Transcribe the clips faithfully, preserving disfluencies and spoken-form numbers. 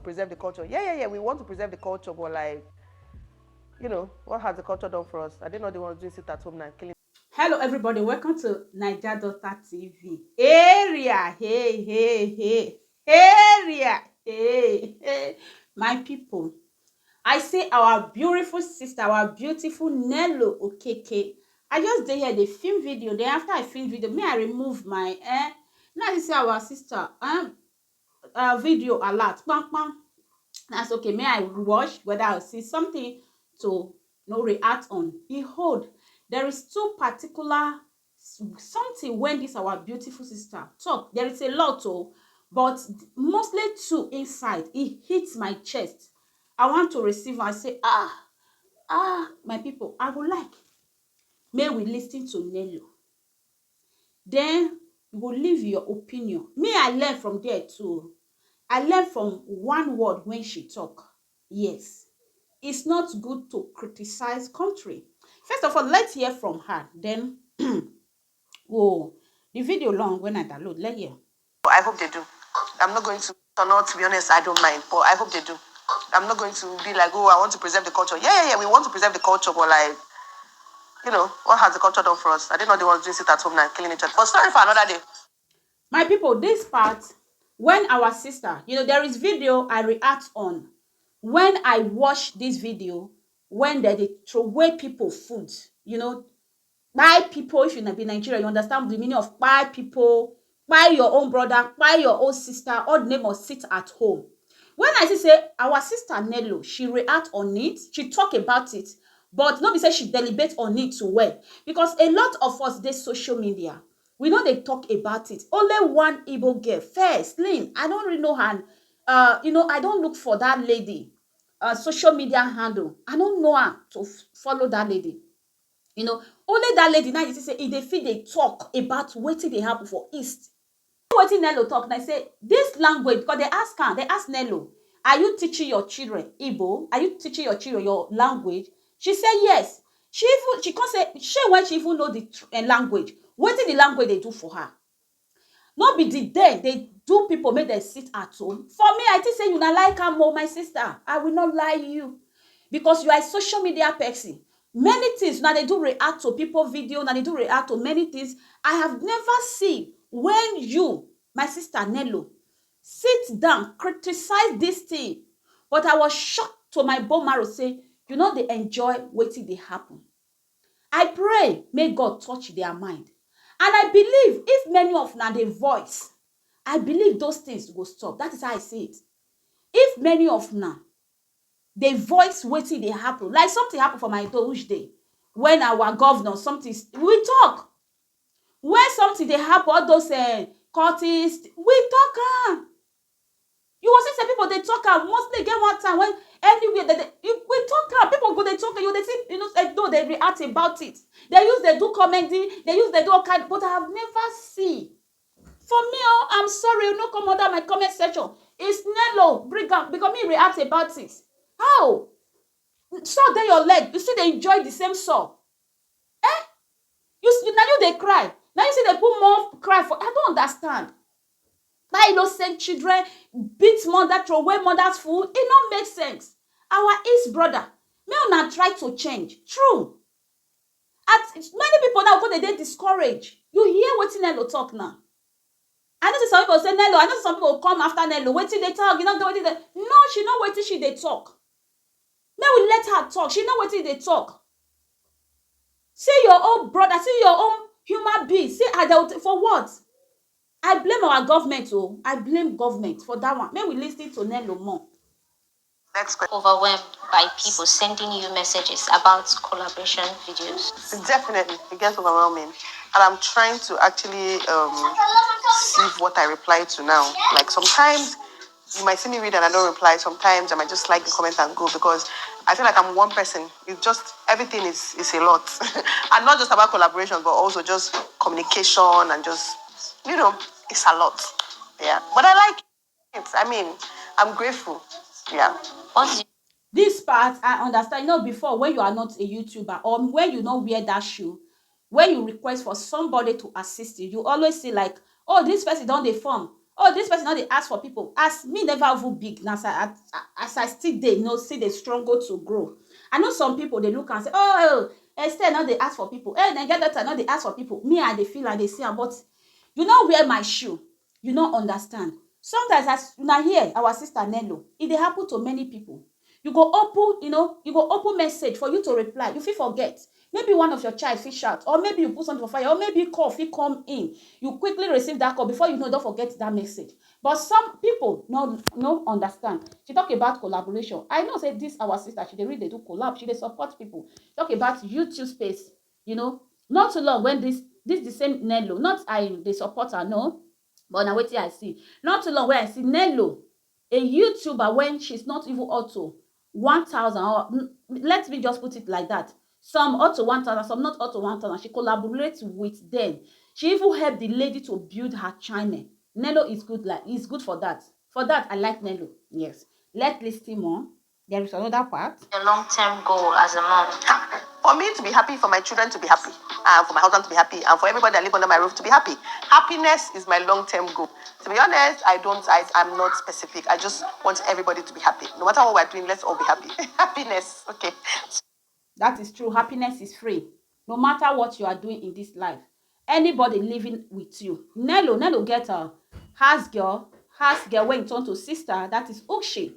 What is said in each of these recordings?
Preserve the culture. Yeah, yeah, yeah. We want to preserve the culture, but, like, you know, what has the culture done for us? Are they not the ones doing sit at home now, killing? Hello, everybody. Welcome to Naija Daughter T V. Area, hey, hey, hey. Area, hey, hey. My people, I say our beautiful sister, our beautiful Nello Okeke. I just dey here, dey film video. Then after I film video, me, I remove my, eh. Now you see our sister, um, uh, video alert, bang, bang. That's okay. May I watch whether I'll see something to, you know, react on. Behold, there is two particular s- something when this our beautiful sister talk. There is a lot, oh, but mostly two inside. It hits my chest. I want to receive. I say, ah, ah, my people, I would like. May we listen to Nello. Then you go leave your opinion. Me, I learn from there too. I learn from one word when she talk. Yes, it's not good to criticize country. First of all, let's hear from her. Then, oh, the video long when I download. Let's hear. I hope they do. I'm not going to turn out, to be honest, I don't mind, but I hope they do. I'm not going to be like, oh, I want to preserve the culture. Yeah, yeah, yeah, we want to preserve the culture, but, like, you know, what has the culture done for us? Are they not the ones doing sit at home now, killing each other? But story for another day. My people, this part, when our sister, you know, there is video I react on. When I watch this video, when they, they throw away people food, you know, buy people, if you na be Nigeria, you understand the meaning of buy people, buy your own brother, buy your own sister, all the name of sit at home. When I see say our sister Nello, she react on it, she talk about it, but no be say she deliberate on it to well, because a lot of us dey social media, we no dey talk about it. Only one Igbo girl, first, Lynn, I don't really know her. Uh, you know, I don't look for that lady. Uh, social media handle, I don't know her to f- follow that lady. You know, only that lady now you see say e dey fit dey talk about wetin dey happen for east. Wetin Nello talk na say this language, because they ask her, they ask Nello, are you teaching your children Igbo? Are you teaching your children your language? She say yes. She even she come say she when she even know the tr- eh, language, wetin the language dey do for her. No be the day they do people make them sit at home. For me, I think say you na like am, oh, my sister. I will not lie you, because you are a social media person. Many things now they do react to people video, now they do react to many things. I have never seen when you, my sister Nello, sit down criticize this thing. But I was shocked to my bone marrow say you know they enjoy wetin dey happen. I pray may God touch their mind. And I believe if many of na dey voice, I believe those things go stop. That is how I see it. If many of na dey voice wetin dey happen, like something happen for my door which day when our governor something s- we talk. When something dey happen, all those uh, cultists, we talk am. You go see say people dey talk am. Mostly get one time when anywhere that they, you, we talk am, people go dey talk am. You dey see, you know, say though they react about it. They use they do comedy, they use they do all kind. But I have never seen. For me, oh, I'm sorry, you no come under my comment section. It's Nello bring am because me react about it. How? So dey your leg, you still dey enjoy the same song. Eh? You s- na you dey cry. Na you still dey put more cry for. I don't understand. That innocent children beat mother, throw away mother's food. It no make sense. Our east brother, may una try to change. True. At many people now go dey dey discouraged. You hear wetin Nello talk now. I know say some people say Nello. I know some people come after Nello. Wetin they talk? You know wetin they. No, she know wetin she dey talk. May we let her talk. She know wetin dey talk. See your own brother. See your own human being. See adult for what? I blame our government. Oh, I blame government for that one. May we listen to Nello more. Next question. Overwhelmed by people sending you messages about collaboration videos? Definitely, it gets overwhelming, and I'm trying to actually um, sieve what I reply to now. Like sometimes you might see me read and I don't reply. Sometimes I might just like the comment and go because I feel like I'm one person. It's just everything is is a lot, and not just about collaboration, but also just communication and just you know, it's a lot. Yeah, but I like it. I mean, I'm grateful. Yeah. What's This part I understand. You know, before when you are not a YouTuber or when you no wear that shoe, when you request for somebody to assist you, you always say like, "Oh, this person don dey form. Oh, this person no dey ask for people. As me never even big, na as I, as I still dey, you know, still dey struggle to grow. I know some people dey look and say, oh, Esther no dey ask for people. Hey, dem get daughter no dey ask for people. Me, I dey feel, I dey see am, but you no wear my shoe. You no understand. Sometimes, as una hear our sister Nello, e dey happen to many people. You go open, you know, you go open message for you to reply. You fit forget. Maybe one of your child fit shout, or maybe you put something for fire, or maybe call fit come in. You quickly receive that call, before you know, don't forget that message. But some people no, no understand. She talk about collaboration. I know say this our sister, she dey really dey do collab, she dey support people. Talk about YouTube space, you know. Not too long when this, this the same Nello, not I dey support her, no, but na wetin I see. Not too long when I see Nello, a YouTuber, when she's not even up to one thousand, or, mm, let me just put it like that. Some up to one thousand, some not up to one thousand. She collaborates with them. She even helped the lady to build her channel. Nello is good, like, is good for that. For that, I like Nello. Yes. Let's listen more. There is another part. A long-term goal as a mom. For me to be happy, for my children to be happy, and for my husband to be happy, and for everybody that live under my roof to be happy. Happiness is my long-term goal. To be honest, I don't, I, I'm not specific. I just want everybody to be happy. No matter what we're doing, let's all be happy. Happiness, okay. That is true. Happiness is free. No matter what you are doing in this life, anybody living with you. Nello, Nello get a house girl, house girl wey turn to sister, that is Ukshi.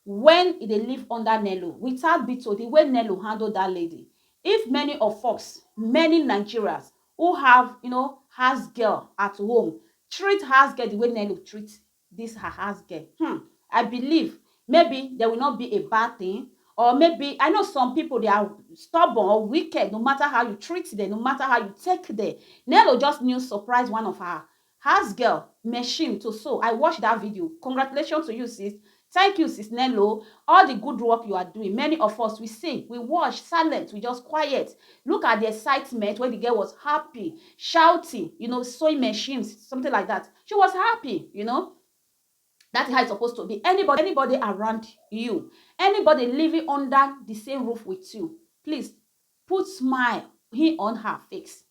When e dey live under Nello, without Bito, the way Nello handle that lady, if many of us, many Nigerians who have, you know, house girl at home, treat house girl the way Nello treat this her house girl, hmm, I believe maybe there will not be a bad thing. Or maybe, I know some people, they are stubborn or wicked, no matter how you treat them, no matter how you take them. Nello just new surprise one of her house girl, Machine, to sew. I watched that video. Congratulations to you, sis. Thank you, sis Nello. All the good work you are doing. Many of us, we see, we watch, silent, we just quiet. Look at the excitement when the girl was happy, shouting, you know, sewing machines, something like that. She was happy, you know. That is how it's supposed to be. Anybody, anybody around you, anybody living under the same roof with you, please put smile he on her face.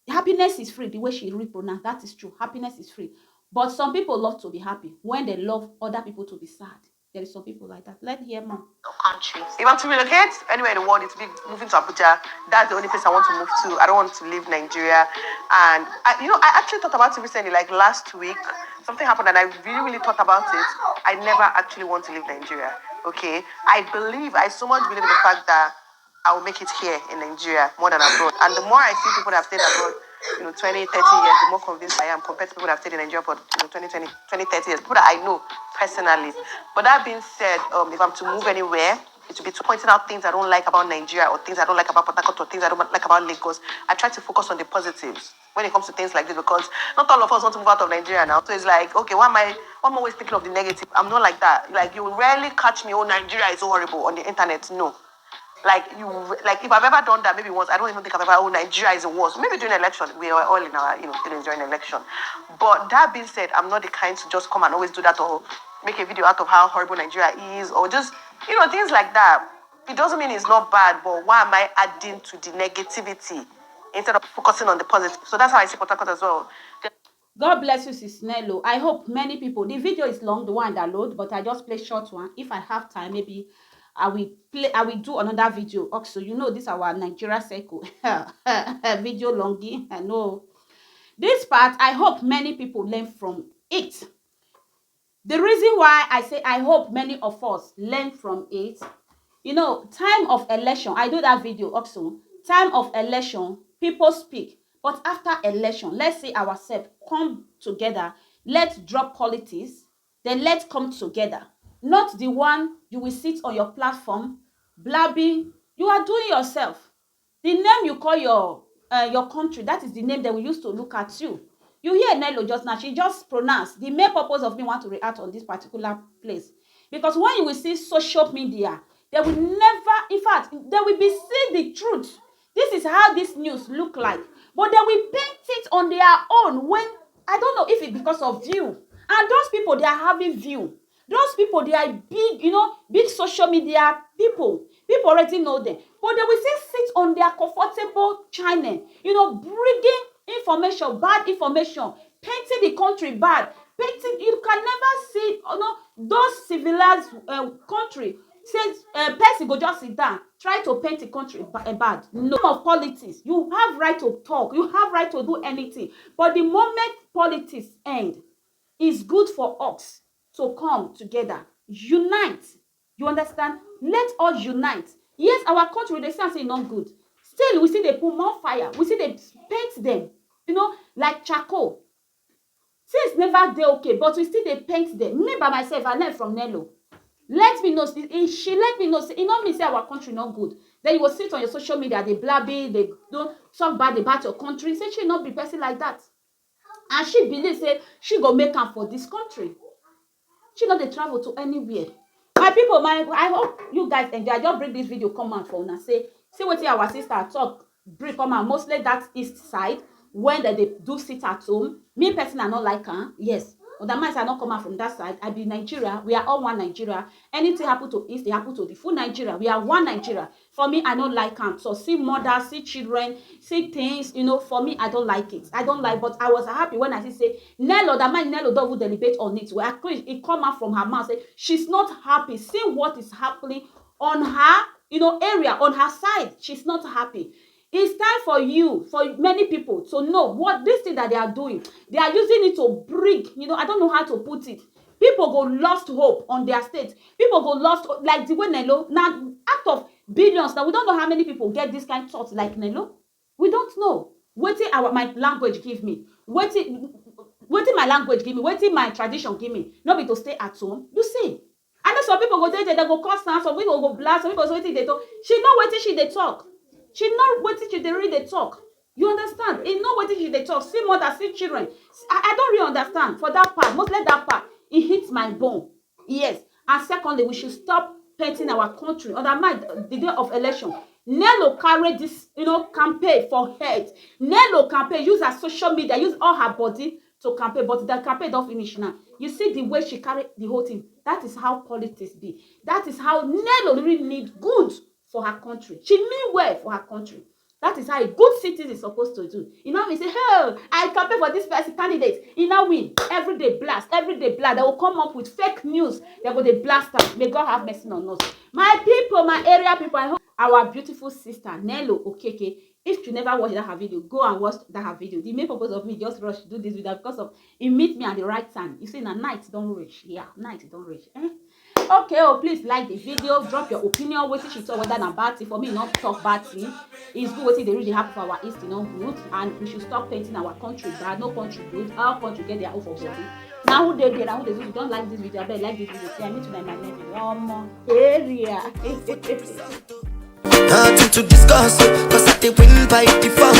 Happiness is free, the way she repronounce, that is true. Happiness is free. But some people love to be happy when they love other people to be sad. There is some people like that. Let's hear more. Country. If I'm to relocate anywhere in the world, it's be moving to Abuja. That's the only place I want to move to. I don't want to leave Nigeria. And I, you know, I actually thought about it recently, like last week. Something happened and I really, really thought about it. I never actually want to leave Nigeria. Okay. I believe, I so much believe in the fact that I will make it here in Nigeria more than abroad. And the more I see people that have stayed abroad, you know, twenty, thirty years, the more convinced I am compared to people that have stayed in Nigeria for, you know, twenty, twenty, twenty, thirty years. People that I know personally. But that being said, um, if I'm to move anywhere, it will be to pointing out things I don't like about Nigeria, or things I don't like about Port Harcourt, or things I don't like about Lagos. I try to focus on the positives when it comes to things like this, because not all of us want to move out of Nigeria now. So it's like, okay, why am I, why am I always thinking of the negative? I'm not like that. Like, you rarely catch me, oh, Nigeria is so horrible on the internet. No. Like, you, like, if I've ever done that, maybe once, I don't even think I've ever, oh, Nigeria is the worst. Maybe during election, we are all in our, you know, feelings during election. But that being said, I'm not the kind to just come and always do that, or make a video out of how horrible Nigeria is, or just, you know, things like that. It doesn't mean it's not bad, but why am I adding to the negativity instead of focusing on the positive? So that's how I see Port Harcourt as well. God bless you, Sis Nello. I hope many people, the video is long, the one that load, but I just play short one. If I have time, maybe I will play, I will do another video. Also, you know, this our Nigeria circle. Video longi, I know. This part, I hope many people learn from it. The reason why I say I hope many of us learn from it, you know, time of election, I do that video also. Time of election, people speak. But after election, let's say ourselves come together, let's drop politics, then let's come together. Not the one you will sit on your platform, blabbing. You are doing yourself. The name you call your, uh, your country, that is the name they will use to look at you. You hear Nello just now, she just pronounced the main purpose of me want to react on this particular place. Because when you will see social media, they will never, in fact, they will be see the truth. This is how this news look like. But they will paint it on their own when, I don't know if it's because of view. And those people, they are having view. Those people, they are big, you know, big social media people. People already know them. But they will still sit on their comfortable channel, you know, bringing information, bad information, painting the country bad. painting, you can never see, you know, those civilized uh, country say uh, person go just sit down try to paint the country ba- uh, bad. No of politics. You have right to talk, you have right to do anything, but the moment politics end, it's good for us to come together, unite. You understand? Let us unite. Yes, our country, they say, say not good. Still, we see they put more fire. We see they paint them, you know, like charcoal. Things never dey okay, but we still dey paint them. Me by myself, I learn from Nello. Let me know. She let me know. Say, e no mean say our country not good. Then you go sit on your social media, they blabby, they don't talk bad about your country. Say she not be person like that. And she believe say she go make am for this country. She not dey travel to anywhere. My people, my I hope you guys enjoy. I just bring this video come out for una say, see wetin our sister talk, bring come out, mostly that east side when they dey do sit at home. Me personally, I not like am. Yes, other man say I not come out from that side. I be Nigeria. We are all one Nigeria. Anything happen to east, they happen to the full Nigeria. We are one Nigeria. For me, I no like am. So see mother, see children, see things, you know, for me, I don't like it. I don't like, but I was happy when I see say Nello, that man Nello don't even deliberate on it. Where I cringe, it come out from her mouth say she's not happy. See what is happening on her, you know, area, on her side. She's not happy. It's time for you, for many people to know what this thing that they are doing. They are using it to bring, you know, I don't know how to put it. People go lost hope on their state. People go lost hope, like the way Nello. Now, out of billions, now we don't know how many people get this kind of thoughts like Nello. We don't know. Wetin our my language give me. Wetin wetin my language give me. Wetin my tradition give me. No be to stay at home. You see, I know some people go there, they go curse now. Some people go blast. Some people say wetin they talk. She know wetin she dey talk. She know wetin she dey really dey talk. You understand? E know wetin she dey talk. See mother, see children. I, I don't really understand for that part. Mostly that part, it hits my bone. Yes. And secondly, we should stop painting our country. Undermine the day of election. Nello carry this, you know, campaign for head. Nello campaign, use her social media, use all her body to campaign, but the campaign don't finish now. You see the way she carry the whole thing. That is how politics be. That is how Nello really need good for her country. She mean well for her country. That is how a good citizen is supposed to do. You know, we say, hey, I campaign for this person candidate. You now win. Every day blast, every day blast. They will come up with fake news. They go they blast am. May God have mercy on us. My people, my area people, I hope our beautiful sister Nello Okeke. If you never watch that her video, go and watch that her video. The main purpose of me just rush do this video because of it meet me at the right time. You see, na night don't reach. Yeah, night don't reach. Eh? Okay, oh, please like the video, drop your opinion, wetin she talk, whether na bad thing. For me, not talk bad thing. It's good wetin dey really happen for our east, e no good, and we should stop painting our country bad. No country good. Our country get their own for body. Now who dey there? Now who dey do? Don't like this video. I beg like this video. See, I meet you in my next video. Omo, area. Nothing to discuss, oh, cause I dey win by default.